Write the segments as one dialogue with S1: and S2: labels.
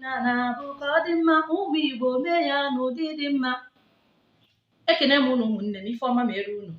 S1: Omenala bụ ka ọ dị mma, ụmụ Igbo mee ya n'ụdị dị mma. Ekene m unu ụmụnne m, ife ọma mere unu.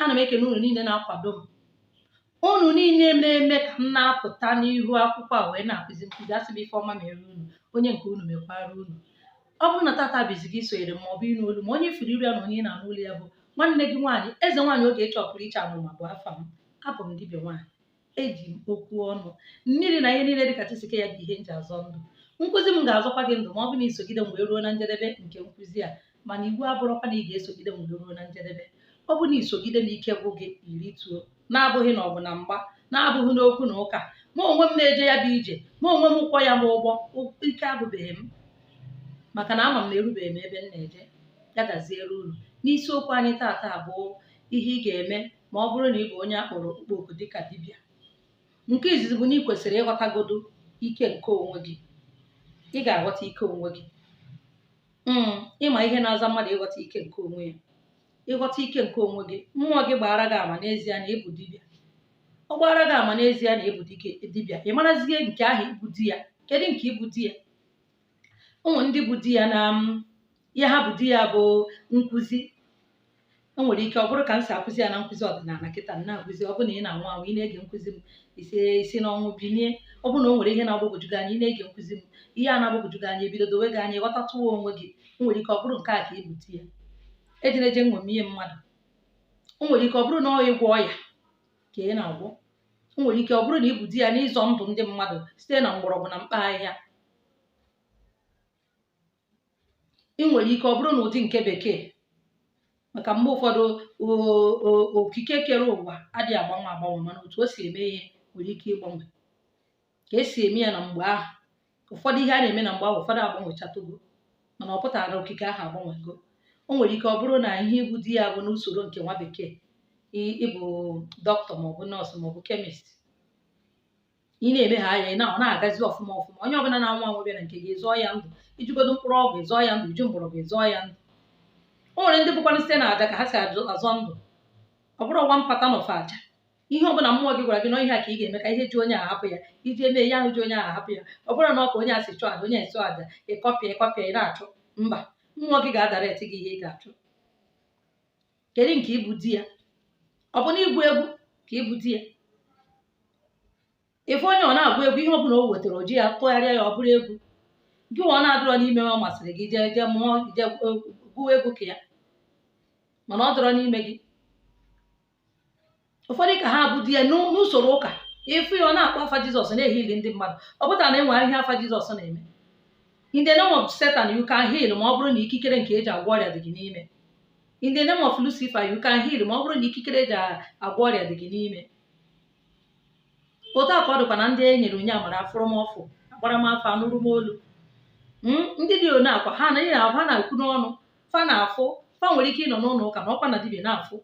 S1: Ana m ekene unu niile na-akwado m, unu niile na-eme ka m na-apụta n'ihu akwụkwọ a wee na-akụzi nkụzi. Asị m ife ọma mere unu, onye nke unu mekwara unu. Ọ bụrụ na tata bụ izizi gị sonyere ma ọ bụ ịnụ olu ma onye ifuru iru ya na onye ị na-anụ olu ya bụ nwanne gị nwaanyị, eze nwaanyị Ogechi ọpụrụ iche amụma bụ afa m. Abụ m dibịa nwaanyị, eji m okwu ọnụ mmiri na ihe niile dịka chisike ya bụ ihe m ji azọ ndụ. Nkụzi m ga-azọkwa gị ndụ ma ọ bụ na isogide m wee ruo na njedebe nke nkụzi a, mana iwu abụrụkwa na ị ga-esogide m wee ruo na njedebe. Ọ bụ na isogide m ike gwụ gị irituo, na-abụghị na ọ bụ na mgba, na-abụghị n'okwu na ụka. Mụ onwe m na-eje ya bụ ije, mụ onwe m kwọ ya m ụgbọ, ike abụbeghị m, maka na ama m na erubeghị m ebe m na-eje. Ya gaziere unu. N'isiokwu anyị taata bụ ihe ị ga-eme ma ọ bụrụ na ị bụ onye a kpọrọ okpukpe oku dịka dibịa. Nke izizi bụ na ị kwesịrị ịghọtagodo ike nke onwe gị. Ị ga-aghọta ike onwe gị. Ịma ihe na-aza mmadụ ịghọta ike nke onwe ya. Ịghọta ike nke onwe gị, mmụọ gị gbara gị ama n'ezie na ị bụ dibịa. Ọ gbara gị ama n'ezie na ị bụ dibịa. Ị marazie nke ahụ ịbụ di ya. Kedu nke ịbụ di ya? Ụmụ ndị bụ di ya na ihe ha bụ di ya bụ nkụzi. O nwere ike ọ bụrụ ka m si akụzi ya na nkụzi ọdịnala kịta m na-akụzi, ọ bụrụ na ị na-anwụ anwụ ị na-ege nkụzi m isi n'ọnwụ binie. Ọ bụrụ na o nwere ihe na-agbagwoju gị anya ị na-ege nkụzi m, ihe a na-agbagwoju gị anya ebido dowe gị anya, ịghọtatụwa onwe gị. O nwere ike ọ bụrụ nke a ka ị bụ di ya. Ejina eje ṅomie mmadụ. O nwere ike ọ bụrụ na ọ ịgwọ ọya ka ị na-agwọ. O nwere ike ọ bụrụ na ị bụ di ya n'ịzọ ndụ ndị mmadụ site na mgbọrọgwụ na mkpa ahịhịa. Ị nwere ike ọ bụrụ na ụdị nke bekee, maka mgbe ụfọdụ okike kere ụwa adịghị agbanwe agbanwe, mana otu o si eme ihe nwere ike ịgbanwe. Ka esi eme ya na mgbe ahụ, ụfọdụ ihe a na-eme na mgbe ahụ ụfọdụ agbanwechatụgo, mana ọ pụtara na okike ahụ agbanwego. O nwere ike ọ bụrụ na ihe ịbụ di ya bụ n'usoro nke nwa bekee, ịbụ dọkịta maọbụ nọọsụ maọbụ chemist. Ị na-eme ha anya, ọ na-agazi ọfụma ọfụma. Onye ọbụla na-anwụ anwụ bịa na nke gị, ịzọọ ya ndụ, ijigodo mkpụrụ ọgwụ ịzọọ ya ndụ, iju mgbọrọgwụ ịzọọ ya ndụ. O nwere ndị bụkwanụ site na aja ka ha si azọ ndụ. Ọ bụrụ one pattern of aja, ihe ọbụla mmụọ gị gwara gị na ihe a ka ị ga-eme ka ihe ji onye a hapụ ya, iji eme ihe ahụ ji onye ahụ hapụ ya. Ọ bụrụ na ọ ka onye a si chụọ aja, onye a chụọ aja, ịkọpịa ịkọpịa ị na-achụ, mba, mmụọ gị ga-adareti gị ihe ị ga-achụ. Kedu nke ịbụ di ya? Ọ bụ na ịgụ egwu ka ịbụ di ya? Ife onye ọ na-agụ egwu, ihe ọbụla o wetara o ji ya tụgharịa ya ọ bụrụ egwu. Gị nwa ọ na-adịrọ n'ime ọ masịrị gị jee jee mụọ jee gụọ egwu ka ya, mana ọ dịrọ n'ime gị. Ụfọdụ ka ha bụ di ya n'usoro ụka. Ifu ya ọ na-akpọ afa Jizọs na-ehili ndị mmadụ. Ọ pụtara na enwe ihe afa Jizọs na-eme. In the name of Satan you can heal ma ọ bụrụ na ikikere nke eji agwọ ọrịa dị gị n'ime. In the name of Lucifer you can heal ma ọ bụrụ na ikikere eji agwọ ọrịa dị gị n'ime. Otu a ka ọ dịkwa na ndị e nyere onye amara afụrụ m ọfụ, agbara m afọ, anụrụ m olu. Ndị dị one akwa ha na ha na-ekwu n'ọnụ, fa na-afụ, fa nwere ike ịnọ n'ụlọ ụka na ọkwa na dibịa na-afụ.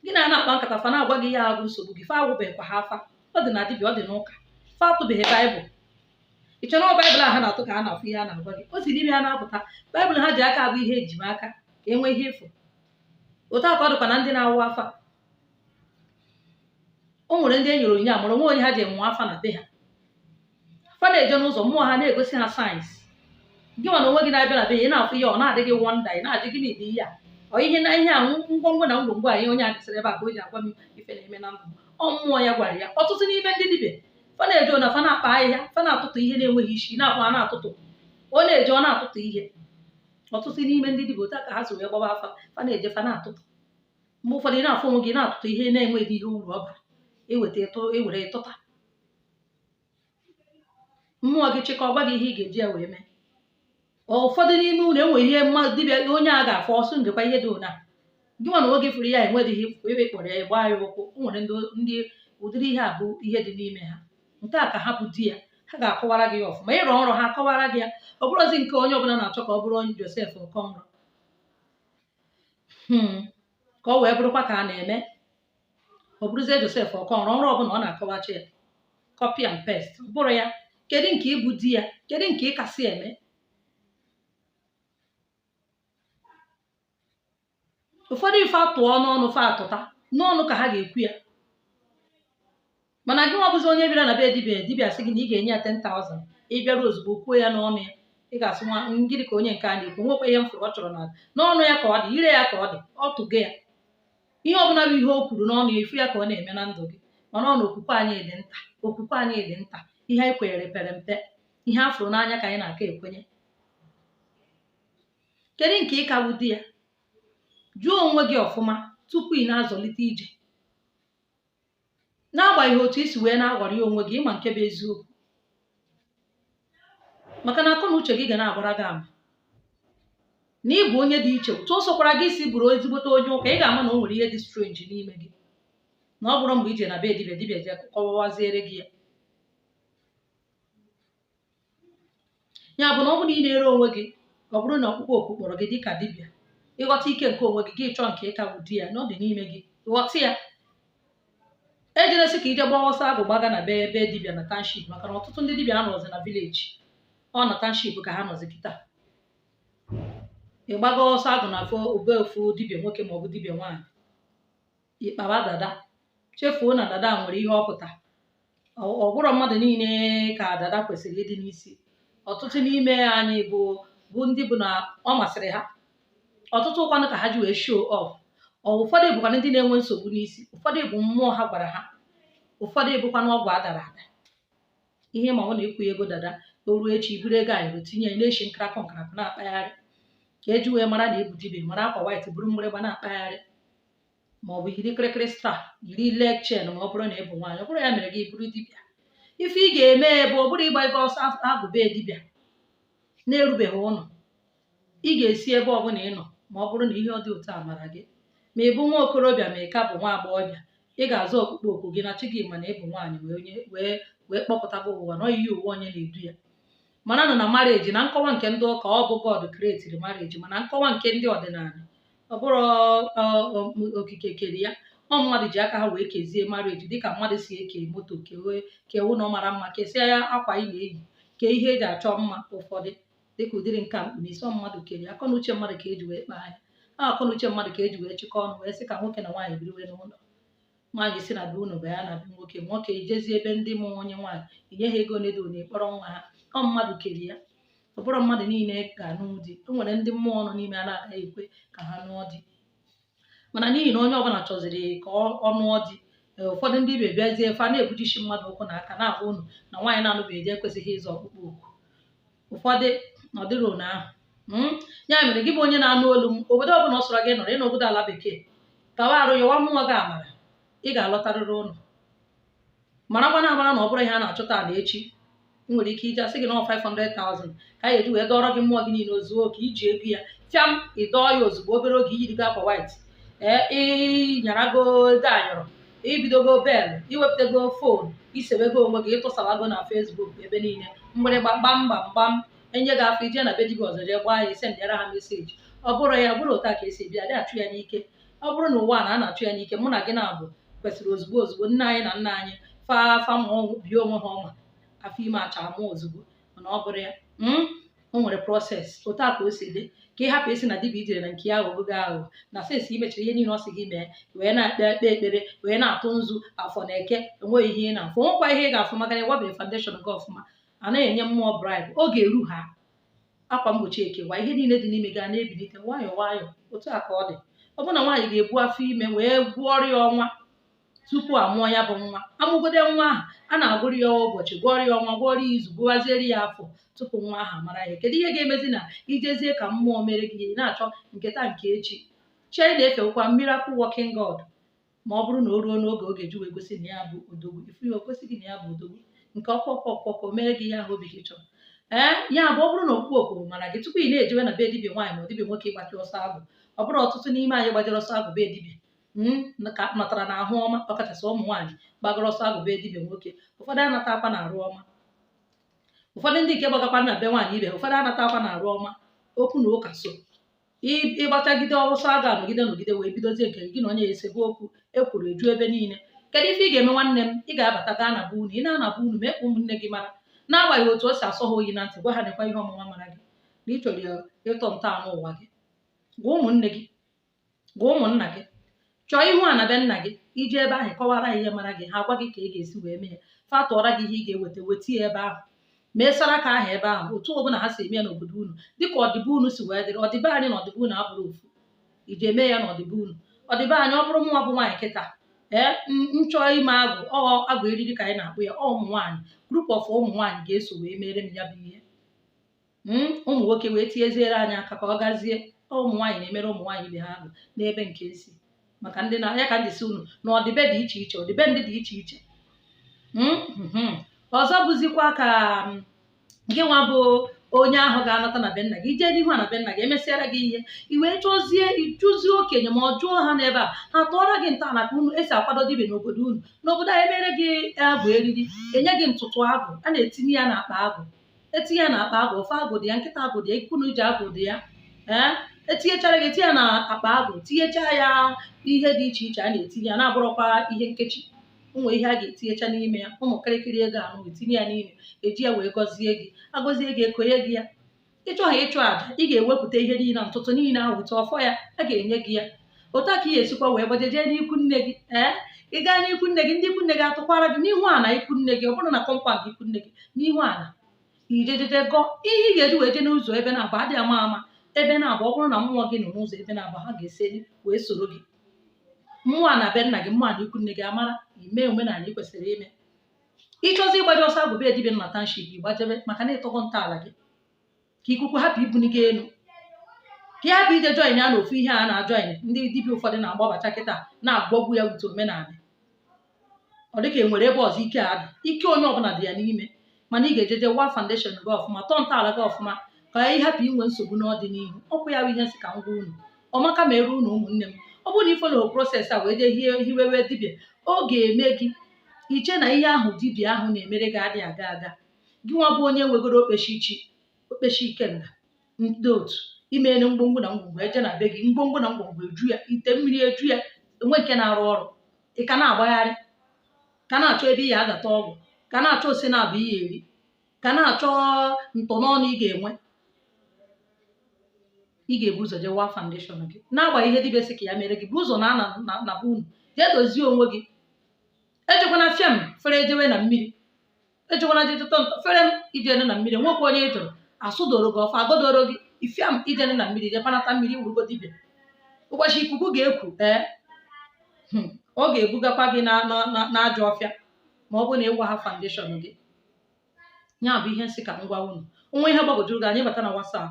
S1: Gị na na-akpa nkata, fa na-agwa gị ihe a bụ nsogbu gị, fa agwụbeghịkwa ha afa. Ọ dị na dibịa, ọ dị n'ụka, fa atụbeghị baịbụl. Ị chọrọ na baịbụl a ha na-atụ ka ha na-afụ ihe a na-agwa gị? O si n'ime ha na-apụta. Baịbụl ha ji aka abụ ihe ejimaka ka e nwee ihe ịfụ. Otu a ka ọ dịkwa na ndị na-awụ afa. O nwere ndị e nyere onyinye amara, onwe onye ha ji enwe afa na be ha. Fa na-eje n'ụzọ, mmụọ ha na-egosi ha signs. Gị nwa na onwe gị na-abịa na be ya, ị na-afụ ihe ọ na-adị gị wonder, ị na-ajụ gịnị dị ihe a? Ọ ihe na ihe a ngwongwo na ngwongwo a ihe onye a dịsịrị ebe a ka o ji agwa m ife na-eme na ndụ. Ọ mmụọ ya gwara ya. Ọtụtụ n'ime ndị dibịa fa na-eje na fa na-akpa ahịhịa, fa na-atụtụ ihe na-enweghị isi, na-afụ ha na-atụtụ. Ọ na-eje ọ na-atụtụ ihe. Ọtụtụ n'ime ndị dibịa otu a ka ha si wee gbaba afa, fa na-eje fa na-atụtụ. Mgbe ụfọdụ ị na-afụ onwe gị na-atụtụ ihe na-enweghị ihe uru ọ bara, eweta ewere ịtụta. Mmụọ gị chịkọ gwa gị ihe ị ga-eji ya wee mee. Ụfọdụ n'ime unu enwe ihe mmadụ dibịa onye a ga-afụ ọsọ ndekwa ihe dị ona. Gị nwa na onwe gị fụrụ ya enwedịghị ebe kpọrọ ya gbaa ya ụkwụ. O nwere ndị ụdịrị ihe a bụ ihe dị n'ime ha. Nke a ka ha bụ di ya. Ha ga-akọwara gị ya ọfụma. Ịrọ nrọ ha akọwara gị ya. Ọ bụrụzi nke onye ọbụla na-achọ ka ọ bụrụ onye Josef Okonro. Ka ọ wee bụrụkwa ka a na-eme. Ọ bụrụzie Josef Okonro, nrọ ọbụla ọ na-akọwachi ya. Copy and paste. Ọ bụrụ ya. Kedu nke ịbụ di ya? Kedu nke ị kasị eme? Ụfọdụ ife atụọ n'ọnụ fa atụta n'ọnụ ka ha ga-ekwu ya. Mana gị nwa bụzi onye bịara na be dibịa, dibịa sị gị na ị ga-enye ya 10,000, Ịbịaru ozugbo kwuo ya n'ọnụ ya, ị ga-asị nwa ngịrị ka onye nke a na-ekwu, nwekwa ihe m fụrụ ọ chọrọ na n'ọnụ ya ka ọ dị, ire ya ka ọ dị, ọ tụgo ya. Ihe ọbụla bụ ihe o kwuru n'ọnụ ya, ifu ya ka ọ na-eme na ndụ gị. Mana ọ na okwukwe anyị dị nta, okwukwe anyị dị nta, ihe anyị kwenyere pere mpe, ihe a fụrụ n'anya ka anyị na-aka ekwenye. Kedu nke ị ka bụ di ya? Jụọ onwe gị ọfụma tupu ị na-azọlite ije. N'agbanyeghị otu isi wee na-aghọrị onwe gị, ịma nke bụ eziokwu, maka na akọ na uche gị ga na-agbara gị ama na ị bụ onye dị iche. Otu o sokwara gị isi bụrụ ezigbote onye ụka, ị ga-ama na o nwere ihe dị strange n'ime gị, na ọ bụrụ mgbe ije na be dibịa, dibịa je kọwaziere gị ya. Ya bụ na ọ bụrụ na ị na-ere onwe gị, ọ bụrụ na ọkpụkpọ oku kpọrọ gị dịka dibịa, ịghọta ike nke onwe gị, gị chọọ nke ịka bụ di ya na ọ dị n'ime gị, ghọta ya. Ejeresi ka ije gbawa ọsọ agụ gbaga na be ebe dibịa na township, maka na ọtụtụ ndị dibịa anọzi na village, ọ na township ka ha nọzi kịta. Ị gbaga ọsọ agụ na afọ obe ofu dibịa nwoke maọbụ dibịa nwaanyị, ịkpaba dada, chefuo na dada nwere ihe ọ pụta. Ọ bụrụ mmadụ niile ka dada kwesịrị ịdị n'isi. Ọtụtụ n'ime anyị bụ ndị bụ na ọ masịrị ha, ọtụtụ ụkwanụ ka ha ji wee show off. Ụfọdụ bụkwanụ ndị na-enwe nsogbu n'isi, ụfọdụ bụ mmụọ ha gwara ha, ụfọdụ bụkwanụ ọgwụ adara ada. Ihe ma ọ na ịkwụ ego dada, o ruo echi iburu ego anyị tinye ya na-eshi nkrakọ nkrakọ na-akpagharị ka eji wee mara na ebu dibịa, mara akwa white buru mgbịrịgba na-akpagharị, ma ọ bụ yiri kịrịkịrị star, yiri leg chain ma ọ bụrụ na ị bụ nwaanyị. Ọ bụrụ ya mere gị bụrụ dibịa, ife ị ga-eme ebe ọ bụrụ ịgba ego ọsọ agụ be dibịa na-erubeghị ụlọ, ị ga-esi ebe ọbụla ị nọ ma ọ bụrụ na ihe ọ dị otu a mara gị. Ma ị bụ nwa okorobịa ma ị ka bụ nwa agbọghọbịa, ị ga-azụ ọkpụkpọ oku gị na chi gị, mana ị bụ nwaanyị wee kpọpụta gị ụwa na oyiyi uwe onye na-edu ya. Mara nọ na marriage na nkọwa nke ndị ụka, ọ bụ God creatiri marriage, mana nkọwa nke ndị ọdịnala ọ bụrụ okike kere ya, ọ mmadụ ji aka ha wee kezie marriage dịka mmadụ si eke moto, kewe ụlọ mara mma, kesịa ya akwa ị na-eyi, kee ihe eji achọ mma ụfọdụ dịka ụdịrị nka mkpu n'isi. Ọ mmadụ kere akọ na uche mmadụ ka eji wee kpaa ya, akọ na uche mmadụ ka eji wee chịkọ ọnụ wee sị ka nwoke na nwaanyị biri wee n'ụlọ. Nwaanyị si na be unu bụ ya na be nwoke, nwoke ijezie ebe ndị mụ onye nwaanyị, inye ha ego nedo na ịkpọrọ nwa ha. Ọ mmadụ kere ya, ọ bụrụ mmadụ niile ga-anụ di. O nwere ndị mmụọ nọ n'ime a na-agaghị ekwe ka ha nụọ di, mana n'ihi na onye ọbụla chọziri ka ọ nụọ di, ụfọdụ ndị ibe bịazie fa na-ebujisi mmadụ ụkwụ na aka na-agwa unu na nwaanyị na-anụbeghị di ekwesịghị ịzọ ọkpụkpọ oku. Ụfọdụ na ọ dịrị ụnụ ahụ. Ya mere gị bụ onye na-anụ olu m, obodo ọbụla ọ sọrọ gị nọrọ, ịnọ obodo ala bekee, kawa arụ yọwa mmụọ gị amara, ị ga-alọtarịrị ụlọ. Marakwa na amara na ọ bụrụ ihe a na-achọta ala echi, ị nwere ike iji asị gị na 500,000 ka a ga-eji wee dọrọ gị mmụọ gị niile ozugbo ka iji ego ya fịam, ị dọọ ya ozugbo. Obere oge iyirigo akwa white, ee, ịnyarago ego ayọrọ, ibidogo bel, iwepụtago phone, isewego onwe gị, ịtụsawago na Facebook ebe niile, mgbịrịgba gbam gbam gbam, enye gị afọ ije na be dibịa ọzọ jee gbaa ya, isendịara ha message. Ọ bụrụ ya bụrụ otu a ka esi bịa adị achụ ya n'ike. Ọ bụrụ na ụwa na a na-achụ ya n'ike, mụ na gị na-abụ kwesịrị ozugbo ozugbo nne anyị na nna anyị fa afa ma bie onwe ha ọma afọ ime acha amụ ozugbo, mana ọ bụrụ ya o nwere process otu a ka o si dị. Ka ị hapụ isi na dibịa ijere na nke ya aghọgo gị aghụghọ, na since imechara ihe niile ọ sị gị mee, wee na-ekpe ekpe ekpere, wee na-atụ nzu afọ na eke, enweghị ihe ị na-afụ, nwekwa ihe ị ga-afụ, maka na ịgwabeghị foundation gị ọfụma. Anaghị enye mmụọ bribe, oge eru ha akwa mgbochi ekewa, ihe niile dị n'ime gị a na-ebilite nwayọọ nwayọọ. Otu a ka ọ dị. Ọ bụrụ na nwaanyị ga-ebu afọ ime wee gwụọrọ ya ọnwa tupu a mụọ ya bụ nwa, amụgode nwa ahụ a na-agụrụ ya ụbọchị, gụọrọ ya ọnwa, gụọrọ ya izu, gụwaziere ya afọ tupu nwa ahụ amara ya. Kedu ihe ga-emezi na ijezie ka mmụọ mere gị ihe na-achọ nketa nke echi? Chee na-efekwa miracle working God, ma ọ bụrụ na o ruo n'oge oge ji wee gosi na ya bụ odogwu, ifu ya o gosi gị na ya bụ odogwu nke ọkụ ọkụ ọkụ ọkụ mere gị ihe ahụ obi gị chọrọ. Ee, ya bụ ọ bụrụ na okpukpe okwu mara gị tupu ị na-ejewe na be dibịa nwaanyị ma ọ dibịa nwoke ịgbachi ọsọ agwụ. Ọ bụrụ ọtụtụ n'ime anyị gbajere ọsọ agwụ be dibịa ka natara na ahụ ọma, ọkachasị ụmụ nwaanyị gbagoro ọsọ agwụ be dibịa nwoke, ụfọdụ anata akwa na arụ ọma, ụfọdụ ndị nke gbagakwa na be nwaanyị ibe, ụfọdụ anata akwa na arụ ọma. Okwu na ụka so ịgbachagide ọsọ a ga-anọgide nọgide wee bidozie nke gị na onye esebe okwu ekwuru eju ebe niile. Kedu ife ị ga-eme nwanne m? Ị ga-abata gaa na be unu, ị na-ana be unu mee ka ụmụnne gị mara, n'agbanyeghị otu o si asọ ha oyi na ntị, gwa ha nekwa ihe ọmụma mara gị na ị chọrọ ịtọ ntọala ụwa gị. Gwa ụmụnne gị, gwa ụmụnna gị, chọọ ihu a na be nna gị, iji ebe ahụ kọwara ha ihe mara gị, ha gwa gị ka ị ga-esi wee mee ya, fa tụọra gị ihe ị ga-eweta, weta ya ebe ahụ. Mee saraka ahụ ebe ahụ, otu ọbụla ha si eme ya n'obodo unu, dịka ọdịbe unu si wee dịrị. Ọdịbe anyị na ọdịbe unu abụrụ ofu. Iji eme ya n'ọdịbe unu, ọdịbe anyị, ọ bụrụ mụnwa bụ nwaanyị kịta, ee, m chọọ ime agwụ, ọ agwụ eriri ka anyị na-akpụ ya. Ọ ụmụ nwaanyị, group of ụmụ nwaanyị ga-eso wee mere m ya bụ ihe. Ụmụ nwoke wee tinyeziere anyị aka ka ọ gazie. Ọ ụmụ nwaanyị na-emere ụmụ nwaanyị ibe ha agwụ n'ebe nke esi, maka ndị na ya ka ndị si unu na ọdịbe dị iche iche, ọdịbe ndị dị iche iche. Ọzọ bụzikwa ka gị nwa bụ onye ahụ ga-anata na be nna gị, ijee n'ihu a na be nna gị, emesịara gị ihe, i wee chọzie ịjụzie okenye ma ọ jụọ ha n'ebe a, ha tụọrọ gị ntọala ka unu esi akwado dibịa n'obodo unu. N'obodo a, emere gị agwụ eriri, enye gị ntụtụ agwụ a na-etinye ya n'akpa agwụ, etinye ya n'akpa agwụ, ofe agwụ dị ya, nkịta agwụ dị ya, ikwu na ije agwụ dị ya. Ee, etinyechara gị, etinye ya n'akpa agwụ, tinyechaa ya ihe dị iche iche a na-etinye ya, na-abụrụkwa ihe nkechi, ụmụ ihe a ga-etinyecha n'ime ya, ụmụ kịrịkịrị ego anụ, etinye ya n'ime, eji ya wee gọzie gị, agọzie gị, ekonye gị ya. Ịchọghị ịchụ àjà, ị ga-ewepụta ihe niile, ntụtụ niile ahụ, wute ọfọ ya, a ga-enye gị ya. Otu a ka ị ga-esikwa wee gbaje jee n'ikwu nne gị. Ee, ị gaa n'ikwu nne gị, ndị ikwu nne gị atụkwara gị n'ihu ana ikwu nne gị. Ọ bụrụ na compound ikwu nne gị, n'ihu ana, ijejeje gọọ ihe ị ga-eji wee jee n'ụzọ ebe na-abụ adịghị ama ama ebe na-abụ. Ọ bụrụ na mmụọ gị nọ n'ụzọ ebe na-abụ, ha ga-esi wee soro gị, mmụọ na be nna gị, mmụọ na ikwu nne gị amara ime omenala ị kwesịrị ime. Ịchọzi ịgbaje ọsọ agwụ be dibịa na township, ịgbajebe, maka na ịtọgọ ntọala gị, ka ikuku hapụ ibuni gị elu, ka ya hapụ ije join ya n'ofu ihe a na-ajoin. Ndị dibịa ụfọdụ na-agbabacha kịta na-agwọgbu ya wute omenala. Ọ dịka e nwere ebe ọzọ ike a dị, ike onye ọbụla dị ya n'ime, mana ị ga-ejeje wa foundation gị ọfụma, tọọ ntọala gị ọfụma, ka ị hapụ inwe nsogbu n'ọdịnihu. Ọkwụ ya bụ ihe nsị ka m gwa unu. Ọmaka ma eru unu, ụmụnne m. Ọ bụrụ na ị follow process a wee jee hie hiwewe dibịa, ọ ga-eme gị iche na ihe ahụ dibịa ahụ na-emere gị adịghị aga aga. Gị nwa bụ onye nwegoro okpechi chi, okpechi ikenga, ndị otu imere ngwongwo na ngwongwo eje na be gị, ngwongwo na ngwongwo eju ya, ite mmiri eju ya, enwe nke na-arụ ọrụ, ị ka na-agbagharị, ka na-achọ ebe ị ya agata ọgwụ, ka na-achọ ose na-abụ ihe eri, ka na-achọ ntọnọnụ ị ga-enwe. Ị ga-ebu ụzọ jee wa foundation gị, na-agbaghị ihe dibịa sị ka ya mere gị. Bụ ụzọ na ana na be unu, jee dozie onwe gị. Ejekwana fịam fere ejewe na mmiri, ejekwana jetụtọ ntọ fere m ijene na mmiri. Nwekwa onye ị jụrụ asụdoro gị ọfọ, agodoro gị ifiam ijene na mmiri, jee panata mmiri, wurugo dibịa. Ụbọchị ikuku ga-ekwu, ee, ọ ga-ebugakwa gị na ajọ ọfịa ma ọ bụrụ na ịgwa ha foundation gị. Ya bụ ihe nsị ka m gwa unu. Onwe ihe gbagwojuru gị anya, ịbata na WhatsApp,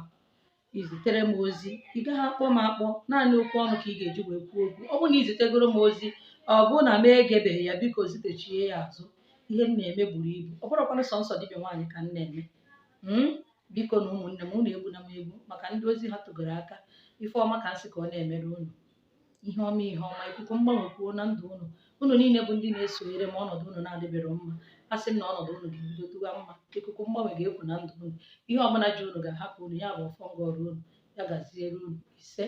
S1: izitere m ozi. Ị gaghị akpọ m akpọ, naanị okwu ọnụ ka ị ga-eji wee kwuo okwu. Ọ bụrụ na izitegoro m ozi, ọ bụrụ na m egebeghị ya, biko zitechie ya azụ. Ihe m na-eme buru ibu, ọ bụrụkwanụ sọnsọ dibịa nwaanyị ka m na-eme. Biko na ụmụnne m, unu egbuna m egbu, maka ndị ozi ha tụgoro aka. Ife ọma ka nsị ka ọ na-emere unu, ihe ọma, ihe ọma, ikuku mgbanwe kwuo na ndụ unu. Unu niile bụ ndị na-esonyere m, ọnọdụ unu na-adịbero mma, a sị m na ọnọdụ unu ga-ebido duwa mma. Ikuku mgbanwe ga-ekwu na ndụ unu, ihe ọbụla ji unu ga-ahapụ unu. Ya bụ ọfọ ngọrọ unu, ya gaziere unu. Ise.